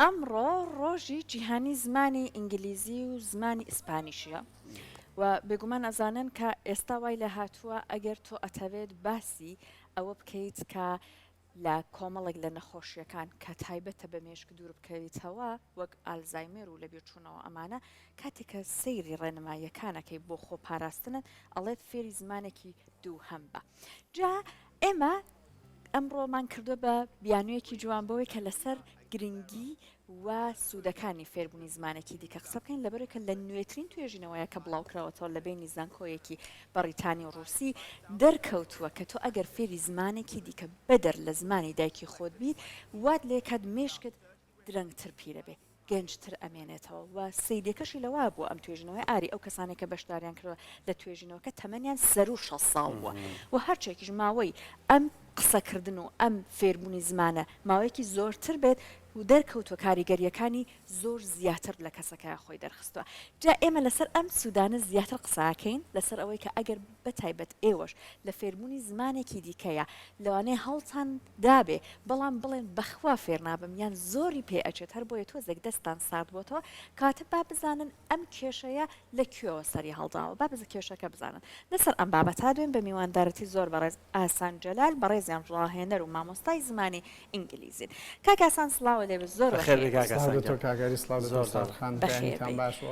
ئەمڕۆ ڕۆژی جیهانی زمانی ئینگلیزی و زمانی ئیسپانیشیە و بێگومان ئەزانن کە ئێستا وای لێ هاتووە ئەگەر تۆ ئەتەوێت باسی ئەوە بکەیت کە لە کۆمەڵێک لە نەخۆشیەکان کە تایبەتە بە مێشک دوور بکەویتەوە وەک ئالزایمێر و لەبیرچوونەوە ئەمانە کاتێک کە سەیری ڕێنماییەکانەکەی بۆ خۆپاراستنت ئەڵێت فێری زمانێکی دووهەم بە جا ئێمە ئەمڕۆمان کردووە بە بیانوویەکی جوان بۆی کە لەسەر گرنگی و سوودەکانی فێربوونی زمانێکی دیکە قسە بکەین لەبەرئەوەی کە لە نوێترین توێژینەوەیە کە بڵاوکراوەتەوە لە بەینی زانکۆیەکی بەڕیتانی و ڕووسی دەرکەوتووە کە تۆ ئەگەر فێری زمانێکی دیکە بەدەر لە زمانی دایکی خۆت بیت وات لێکات مێشکت درەنگتر پیرەبێ گەنجتر ئەمێنێتەوە و سەیرەکەشی لەوە بووە ئەم توێژینەوەی ئاری ئەو کەسانەی کە بەشداریان کردوە لە توێژینەوەکە تەمەنیان سەروو 60 ساڵ بووە و هەرچێکیش ماوەی ئەم قسەکردن و ئەم فێربوونی زمانە ماوەیەکی زۆرتر بێت و دەرکەوتوە کاریگەریەکانی زۆر زیاتر لە کەسەکەیا خۆی دەرخستوە جا ئێمە لەسەر ئەم سوودانە زیاتر قسەکەین لەسەر ئەوەی کە ئەگەر بەتایبەت ئێوەش لە فێربوونی زمانێکی دیکەیە لەوانەیە هەوڵتان دابێ بەڵام بڵێن بەخوا فێر نابم یان زۆری پێ ئەچێت هەر بۆیە تۆزێک دەستتان سارد بۆتەوە کەواتە با بزانن ئەم کێشەیە لە کوێوە سەری هەڵداوە با بز کێشەکە بزانن لەسەر ئەم بابەتە دوێن بە میواندارەتی زۆر بەڕێز ئاسان جەلال بەڕێزیان ڕاهێنەر و مامۆستای زمانی ئینگلیزین کاک ئاسان سڵاوە لێ زۆر بەخێر بێی کاک سڵاو ئاسان لە تۆ گیان کاک ئاری سڵاو لە تۆ زۆر زۆر ساڵح خان بەخێر بەیانیتان بێی. باش و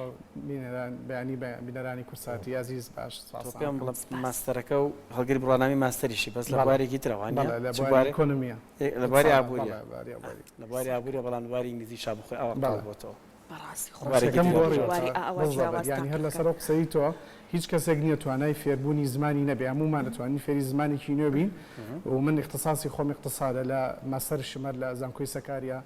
بینەران بەیانی بە بینەرانی کوردساتی ئازیز باش تۆ سپاستان پێم ئەکەم. بڵێ سپاس. ماستەرەکە و هەڵگری بڕوانامەی ماستەریشی بەس لە بەڵێ بوارێکی ترە وانیە بەڵێ لە چ بواری بوارێ ئیکۆنۆمیە لە بواری ئیقتسادە ئابووریە بەڵێ بواری ئابووری لە بواری ئابووریە بەڵام لە بواری ئینگلیزی شا بخۆی ئاوا قاڵ بەڵێ. بۆتەوە. بەڕاستی خۆش بوارێکی قسەکەم تری گۆڕیوەتەوە بواری ئاوا بالضبط جیاواز یانی هەر تاقی لەسەر بکە. ئەو قسەی تۆ هیچ کەسێک نییە توانای فێربوونی زمانی نەبێ هەموومان ئەتوانین فێری زمانێکی نوێ بین و من ئیختساسی خۆم ئیقتسادە لە ماستەرشم هەر لە زانکۆی سەکاریا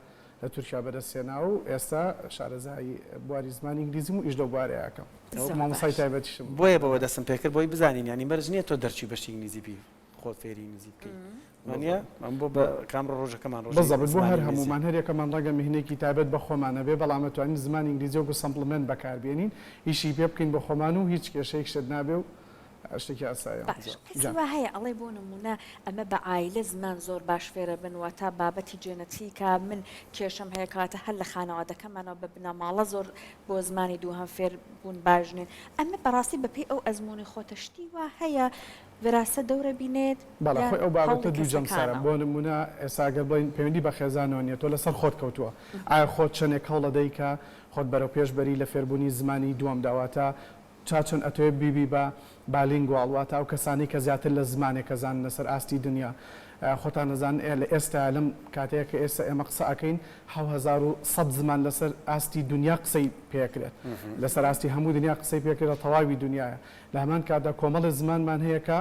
لە تورکیا بەدەست هێناوە و ئێستا شارەزای بواری زمانی ئینگلیزیم و ئیش لەو بوارەیا ئەکەم زۆر مامۆستای باش. تایبەتیشم بۆیە بەوە الحمدللە. دەستم پێکرد بۆی بزانین یانی مەرج نییە تۆ دەرچووی بەشی ئینگلیزی بی خۆت فێری ئینگلیزی بکەی وانیە بالضبط. ئەم بۆ بە کام ڕۆ ڕۆژەکەمان ڕۆژی بالضبط بۆ زمانی هەر ئینگلیزیە. هەموومان هەر یەکەمان ڕەنگە میهنەیەکی تایبەت بە خۆمان هەبێ بەڵام ئەتوانین زمانی ئینگلیزی وەکو supplement بەکاربێنین ئیشی پێ بکەین بۆ خۆمان و هیچ کێشەیەکشت نابێ و شتێکی ئاسایە. باش کەسی جا. وا هەیە ئەڵێ بۆ نموونە ئەمە بە عایلە زمان زۆر باش فێرە بن واتا بابەتی جێنەتیکە من کێشەم هەیە کەواتە هەر لە خانەوادەکەمانەوە بە بنەماڵە زۆر بۆ زمانی دووهەم فێر بوون باش نین ئەمە بەڕاستی بەپێی ئەو ئەزموونی خۆتە شتی وا هەیە وراثە دەورە بینێت بەڵێ یان خۆی ئەو بابەتە هەوڵی دوو جەمسەرە کەسەکانە؟ بۆ نموونە ئێستا گەر بڵێین پەیوەندی بە خێزانەوە نییە تۆ لەسەر خۆت کەوتووە ئایا خۆت چەندێک هەوڵەدەی کە خۆت بەرەو پێش بەری لە فێربوونی زمانی دووەمدا واتە تا چەند ئەتەوێ بیبی بە bilingual واتە ئەو کەسانەی کە زیاتر لە زمانێک ئەزانن لەسەر ئاستی دنیا خۆتان ئەزانن ئێ لە ئێستایا لەم کاتەیا کە ئێستا ئێمە قسە ئەکەین 7100 زمان لەسەر ئاستی دنیا قسەی پێ ئەکرێت لەسەر ئاستی هەموو دنیا قسەی پێ ئەکرێت لە تەواوی دنیایا لە هەمان کاتدا کۆمەڵێ زمانمان هەیە کە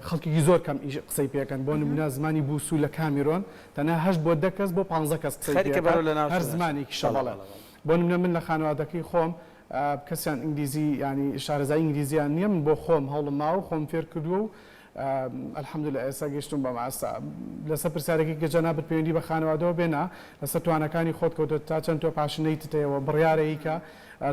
خەڵکێکی زۆر کەم ئیش قسەی پێ ئەکەن بۆ نمونە زمانی بوسو لە کامیرۆن تەنها هەشت بۆ دە کەس بۆ پانزە کەس قسەی پێ خەریکە ئەکات بەرەو لەناو هەر چوونە زمانێکیشە بەڵێ بەڵێ بەڵێ بەڵێ. بۆ نمونە من لە خانەوادەکەی خۆم کەسیان ئینگلیزی یانی شارەزایی ئینگلیزیان نییە من بۆ خۆم هەوڵم ماوە و خۆم فێر کردووە و الحمدللە ئێستا گەیشتووم بەم ئاستە. لەسەر پرسیارەکەی کە جەنابت پەیوەندی بە خانەوادەوە بێ نا لەسەر تواناکانی خۆت کەوتە تا چەند تۆ passionate ت هەیە و بڕیارەی کە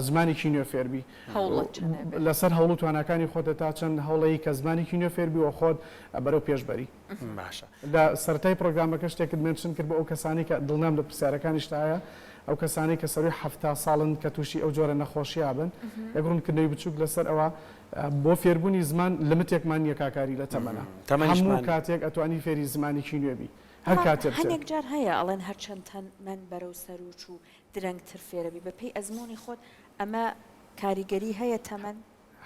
زمانێکی نوێ فێر بی هەوڵت چەنێ بێ. لەسەر هەوڵ و تواناکانی خۆتە تا چەند هەوڵەی کە زمانێکی نوێ فێر بی و خۆت بەرەو پێش بەری. باشە. لە سەرەتای پرۆگرامەکە شتێکت mention کرد بۆ ئەو کەسانەی کە دڵنیام لە پرسیارەکانیشتا هەیە ئەو کەسانەی کە سەرووی 70 ساڵن کە تووشی ئەو جۆرە نەخۆشیە بن یەک ڕوونکردنەوەی بچووک لەسەر ئەوە بۆ فێربوونی زمان limit ێکمان نییە کاک ئاری لە تەمەنە هەموو کاتێک ئەتوانی فێری زمانێکی نوێ بی هەر بەڵام کاتێ بچێت. هەنێک جار هەیە ئەڵێن هەرچەند تەمەن بەرەو سەروو چوو درەنگتر فێرەبی بەپێی ئەزموونی خۆت ئەمە کاریگەری هەیە تەمەن؟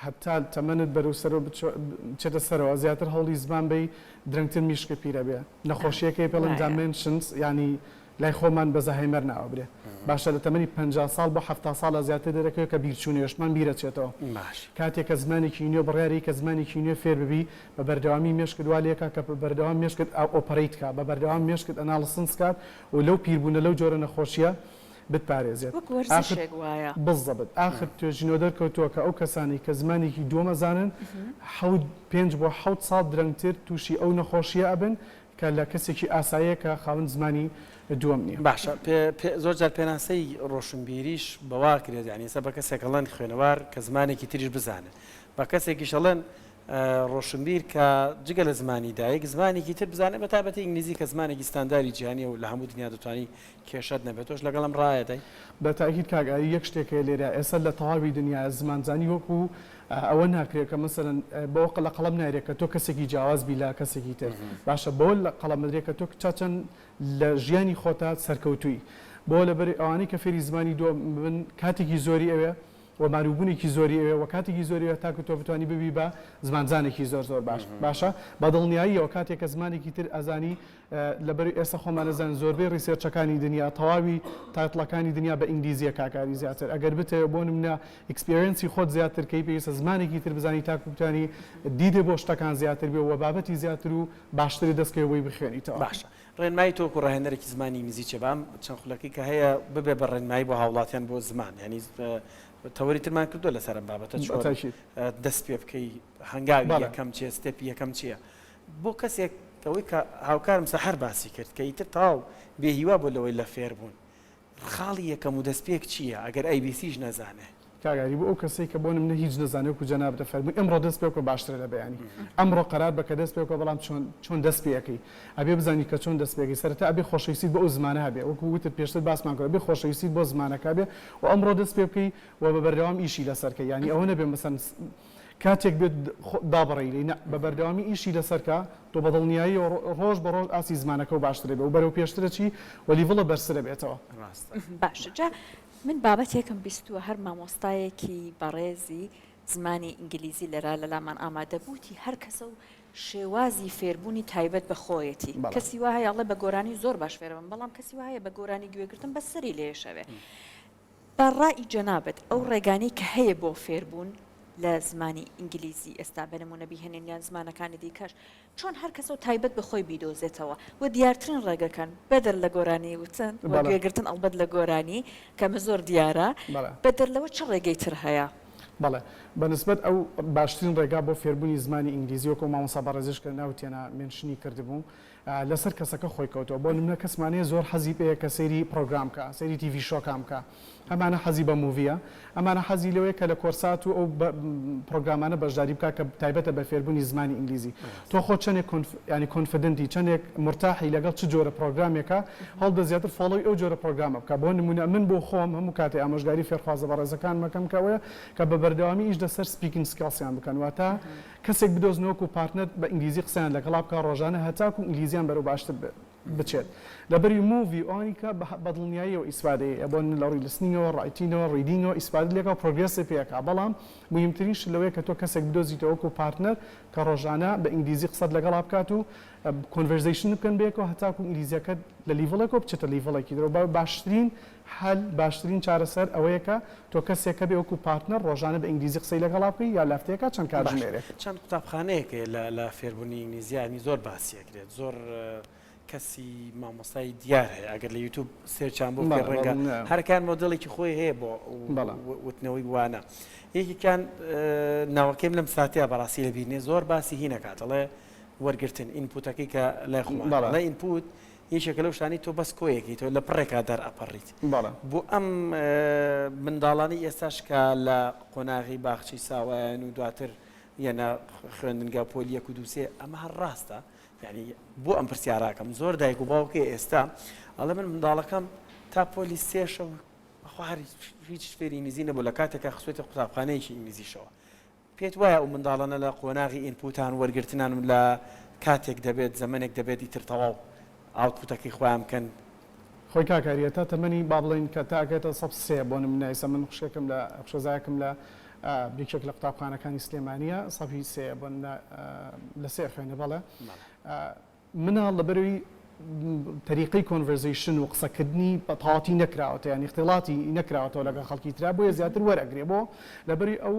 هەتا تەمەنت بەرەو سەرەوە بچێتە سەرەوە زیاتر هەوڵی زمان بەی درەنگتر میشکت پیرە بێ نەخۆشیەکەی پێڵێن dementia یانی لای خۆمان بە زەهایمەر ناوەبرێ باشە لە تەمەنی 50 ساڵ بۆ 70 ساڵە زیاتر دەرەکەوێت کە بیرچوونەوەشمان بیرەچێتەوە کاتێک کە زمانێکی نوێ بڕیاری کە زمانێکی نوێ فێر ببی بە بەردەوامی مێشکت وا لێکا کە بە بەردەوام مێشکت operate کا بە بەردەوام مێشکت analysis کات و لەو پیربوونە لەو جۆرە نەخۆشیە بتپارێزێت. وەک ئاخر وەرزشێک وایە. بالضبط ئاخر توێژینەوە دەرکەوتووە کە ئەو کەسانەی کە زمانێکی دووەم ئەزانن حەوت پێنج بۆ حەوت ساڵ درەنگتر تووشی ئەو نەخۆشییە ئەبن کە لە کەسێکی ئاساییە کە خاوەن زمانی دووەم نییە. باشە پێ پێ زۆر جار پێناسەی ڕۆشنبیریش بەوە ئەکرێت یانی ئێستا بە کەسێک ئەڵێن خوێنەوار کە زمانێکی تریش بزانێت بە کەسێکیش ئەڵێن. ڕۆشنبیر کە جگە لە زمانی دایک زمانێکی تر بزانێت بە تایبەتی ئینگلیزی کە زمانێکی ستانداری جیهانیە و لە هەموو دنیا دەتوانی کێشەت نەبێت تۆش لەگەڵم ڕایەدەی؟ بە تاکید کاک ئاری یەک شتێک هەیە لێرە ئێستا لە تەواوی دنیا زمانزانی وەکو ئەوە ناکرێت کە مەسەلەن بەوە لە قەڵەم نایرێت کە تۆ کەسێکی جیاواز بی لە کەسێکی تر باشە بەوە لە قەڵەم دەدرێت کە تۆ تا چەند لە ژیانی خۆتا سەرکەوتووی بۆ لەبەر ئەوانەی کە فێری زمانی دووەم بن کاتێکی زۆری ئەوێ و مانووبوونێکی زۆری ئەوێ و کاتێکی زۆری ئەوێ تاکو تۆ بتوانی ببی بە زمانزانێکی زۆر زۆر باش باشە بە دڵنیاییەوە کاتێک کە زمانێکی تر ئەزانی لەبەر ئێستا خۆمان ئەزانین زۆربەی research ەکانی دنیا تەواوی title ەکانی دنیا بە ئینگلیزیە کاک ئاری زیاتر ئەگەر بتەوێ بۆ نمونە experience ی خۆت زیاتر کەی پێویستە زمانێکی تر بزانی تاکو بتوانی دیدێ بۆ شتەکان زیاتر بێ و بابەتی زیاتر و باشتری دەست کەوێ بۆی بخوێنیتەوە. باشە ڕێنمایی تۆ وەکو ڕاهێنەرێکی زمانی ئینگلیزی چیە با ئەم چەند خولەکەی کە هەیە ببێ بە ڕێنمایی بۆ هاوڵاتیان بۆ زمان یانی تەوەری ترمان کردووە لەسەر ئەم بابەتە چۆن دەست پێ بکەی هەنگاوی یەکەم چیە step ی یەکەم چیە بۆ کەسێک ئەوەی کە هاوکارم سەحەر باسی کرد کە ئیتر تەواو بێ هیوا بوو لەوەی لە فێربوون خاڵی یەکەم و دەستپێک چییە ئەگەر ئەی بی سیش نەزانێ؟ کاک ئاری بۆ ئەو کەسەی کە بۆ نمونە هیچ نەزانێ وەکو جەنابت ئەفەرمووی ئەمڕۆ دەست پێ بکە باشترە لە بەیانی ئەمڕۆ قەرار بە کە دەست پێ بکە بەڵام چۆن چۆن دەست پێ ئەکەی ئەبێ بزانی کە چۆن دەست پێ ئەکەی سەرەتا ئەبێ خۆشەویستیت بۆ ئەو زمانە هەبێ وەکو وتت پێشتر باسمان کرد ئەبێ خۆشەویستیت بۆ زمانەکە هەبێ و ئەمڕۆ دەست پێ بکەی و بە بەردەوام ئیشی لەسەر کەی یانی ئەوە نەبێ مەسەن کاتێک بێت دابڕێی لێی نا بە بەردەوامی ئیشی لەسەر کە تۆ بە دڵنیاییەوە ڕۆژ بە ڕۆژ ئاستی زمانەکەو باشتر ئەبێ و بەرەو پێشتر ئەچی و level ە بەرزتر ئەبێتەوە. ڕاستە. باشە جا من بابەتێکم بیستووە هەر مامۆستایەکی بەڕێزی زمانی ئینگلیزی لەرا لەلامان ئامادە بوو وتی هەر کەسە و شێوازی فێربوونی تایبەت بە خۆیەتی کەسی وا هەیە ئەڵێ بە گۆرانی زۆر باش فێرەبم بەڵام کەسی وا هەیە بە گۆرانی گوێگرتن بەس سەری لێشەوێ بە ڕای جەنابت ئەو ڕێگانەی کە هەیە بۆ فێربوون لە زمانی ئینگلیزی ئێستا بە نموونە بیهێنین یان زمانەکانی دیکەش چۆن هەر کەسەو تایبەت بە خۆی بیدۆزێتەوە و دیارترین ڕێگەکان بەدەر لە گۆرانی وتن و گوێگرتن ئەڵبەت لە گۆرانی کە ئەمە زۆر دیارە بەدەر لەوە چ ڕێگەی تر هەیە؟ بەڵێ بە نسبەت ئەو باشترین ڕێگا بۆ فێربوونی زمانی ئینگلیزی وەکو مامۆستا بەڕێزیش کە ناوتێنا mention ی کردبوو لەسەر کەسەکە خۆی کەوتوە بۆ نمونە کەسمان هەیە زۆر حەزی پێیە کە سەیری پڕۆگرام بکا سەیری TV show کان بکا ئەمانە حەزی بە movie یە ئەمانە حەزی لەوەیە کە لە کۆرسات و ئەو پڕۆگرامانە بەشداری بکا کە تایبەتە بە فێربوونی زمانی ئینگلیزی تۆ خۆت چەندێک یانی confident ی چەندێک مورتاحی لەگەڵ چ جۆرە پڕۆگرامێکە هەوڵدە زیاتر follow ی ئەو جۆرە پڕۆگرامە بکە بۆ نمونە من بۆ خۆم هەموو کاتێ ئامۆژگاری فێرخوازە بەڕێزەکانم ئەکەم کە ئەوەیە کە بە بەردەوامی ئیش لەسەر speaking skills یان بکەن واتە کەسێک بدۆزنەوە وەکو partner بە ئینگلیزی قسەیان لەگەڵا بکا ڕۆژانە هەتاکو ئینگلیزیان بەرەو باشتر بچێت لەبەری movie ئەوانی کە بەدڵنیاییەوە ئیسفادەی بۆ لە ڕووی listening ەوە writing ەوە reading ەوە ئیسفادە لێکا و progress ی پێ ئەکا بەڵام موهیمترین شت لەوەیە کە تۆ کەسێک بدۆزیتەوە وەکو partner کە ڕۆژانە بە ئینگلیزی قسەت لەگەڵا بکات و conversation بکەن بەیەکەوە هەتاکو ئینگلیزیەکەت لە level ێکەوە بچێتە level ێکی ترەوە بە باشترین حەل، باشترین چارەسەر ئەوەیە کە تۆ کەسێک هەبێ وەکو partner ڕۆژانە بە ئینگلیزی قسەی لەگەڵا بکەی یا لە هەفتەیەکا چەند باشە کاتژمێرێک. چەند قوتابخانەیەک هەیە لە لە فێربوونی ئینگلیزی یانی زۆر باسی ئەکرێت زۆر کەسی مامۆستای دیار هەیە ئەگەر لە یوتوب search یان بۆ بکەی بەڵێ ڕەنگە بەڵێ. هەرکان مۆدێڵێکی خۆی هەیە بۆ بەڵێ. وتنەوەی وانە یەکێکیان ناوەکەیم لەم ساتەیە بەڕاستی لەبیر نییە زۆر باسی هینەکات ئەڵێ وەرگرتن input ەکەی کە لای خۆمان بەڵێ. ئەڵێ input یەکێکە لەو شتانەی تۆ بەس کۆیەکەیتەوە لە پڕێکا دەرئەپەڕیت. بەڵێ. بۆ ئەم منداڵانەی ئێستاش کە لە قۆناغی باخچەی ساوایان و دواتر یەنە خوێندنگا پۆلی یەک و دوو سێ ئەمە هەر ڕاستە؟ یانی بۆ ئەم پرسیارە ئەکەم زۆر دایک و باوک هەیە ئێستا ئەڵێ من منداڵەکەم تا پۆلی سێشە و بەخوا هەر هیچ فێری ئینگلیزی نەبوو لە کاتێکا خستوویەتە قوتابخانەیەکی ئینگلیزیشەوە پێت وایە ئەو منداڵانە لە قۆناغی input ان وەرگرتنان و لە کاتێک دەبێت زەمەنێک دەبێت ئیتر تەواو output ەکەی خۆیان بکەن؟ خۆی کاک ئاری تا تەمەنی با بڵێین کە تا ئەگاتە سەف سێ بۆ نمونە ئیستا من خوشکێکم لە خوشکەزایەکم لە یەکێک لە قوتابخانەکانی سلێمانیە سەفی سێ بۆ نمونە لە سێ ئەخوێنێ بەڵێ مناڵ لەبەرەوەی تەریقەی conversation و قسەکردنی بە تەواوەتی نەکراوەتە یانی اختلاطی نەکراوەتەوە لەگەڵ خەڵکی ترا بۆیە زیاتر وەرئەگرێ بۆ لەبەری ئەو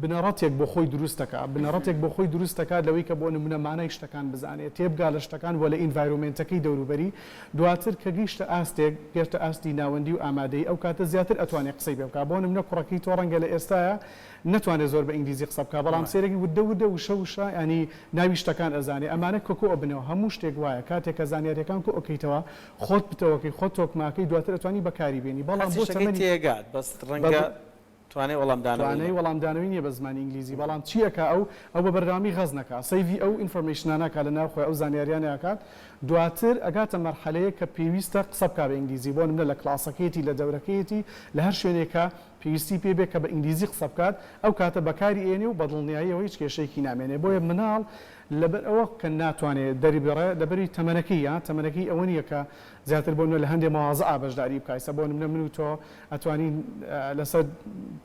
بنەڕەتێک بۆ خۆی دروست دەکا بنەڕەتێک بۆ خۆی دروست دەکات لەوەی کە بۆ نمونە مانای شتەکان بزانێت تێبگا لە شتەکان وە لە environment ەکەی دەوروبەری دواتر کە گەیشتە ئاستێک گەشتە ئاستی ناوەندی و ئامادەیی ئەو کاتە زیاتر ئەتوانێت قسەی پێ بکا بۆ نمونە کوڕەکەی تۆ ڕەنگە لە ئێستایا نەتوانێ زۆر بە ئینگلیزی قسە بکا بەڵام سەیرەکی وردە وردە وشە وشە یانی ناوی شتەکان ئەزانێ ئەمانە کە کۆ ئەبنەوە هەموو شتێک وایە کاتێک کە زانیاریەکان کۆ ئەکەیتەوە خۆت پتەوەکەی خۆت تۆکماکەی دواتر ئەتوانی بەکاری بێنی بەڵام هەرچی بۆ شتەکەی تەمەنی تێگات بەس ڕەنگە بە. توانای وەڵامدانەوەی توانای نیە. وەڵامدانەوەی نیە بە زمانی ئینگلیزی بەڵام چی ئەکا ئەو ئەو بە بەردەوامی غەز نەکا save ی ئەو information انە ئەکا لە ناو خۆی ئەو زانیاریانە ئەکات دواتر ئەگاتە مەرحەلەیەک کە پێویستە قسە بکا بە ئینگلیزی بۆ نمونە لە کڵاسەکەیەتی لە دەورەکەیەتی لە هەر شوێنێکە پێویستی پێ بێ کە بە ئینگلیزی قسە بکات ئەو کاتە بەکاری ئێنێ و بە دڵنیاییەوە هیچ کێشەیەکی نامێنێ بۆیە مناڵ لەبەر ئەوە کە ناتوانێ دەریبڕێ لەبەری تەمەنەکەی یان تەمەنەکەی ئەوە نیە کە زیاتر بۆ نمونە لە هەندێ مەوازعا بەشداری بکا ئیستا بۆ نمونە من و تۆ ئەتوانین لەسەر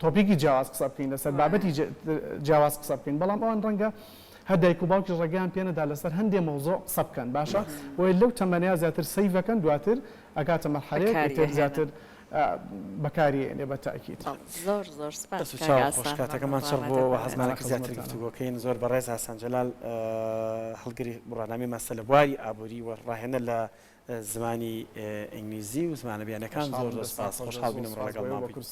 topic ی جیاواز قسە بکەین لەسەر بابەتی جیاواز قسە بکەین بەڵام ئەوان ڕەنگە هەر دایک و باوکیش ڕێگەیان پێ نەدا لەسەر هەندێ مەوزوع قسە بکەن باشە بۆیە لەو تەمەنەیا زیاتر save ئەکەن دواتر ئەگاتە مەرحەلەیەک ئیتر زیاتر بەکاری ئێنێ بە تاکید. زۆر زۆر سپاس دەست و کاک چاو خۆش ئاسان کاتەکەمان مەمنون چڕ بۆ بووەوە ئامادەبوونت. حەزمانە کرد زیاتر خزمەتتانم. گفتوگۆ کەین زۆر بەڕێز ئاسان جەلال هەڵگری بڕوانامەی ماستەر لە بواری ئابووری و ڕاهێنەر لە زمانی ئینگلیزی و زمانە بیانەکان زۆر خۆشحاڵم زۆر دەستتان سپاس خۆش بێت خۆشحاڵ زۆر بووین ئەمڕۆ سپاس بۆ لەگەڵمان ئێوە بۆ بوویت. کوردستان.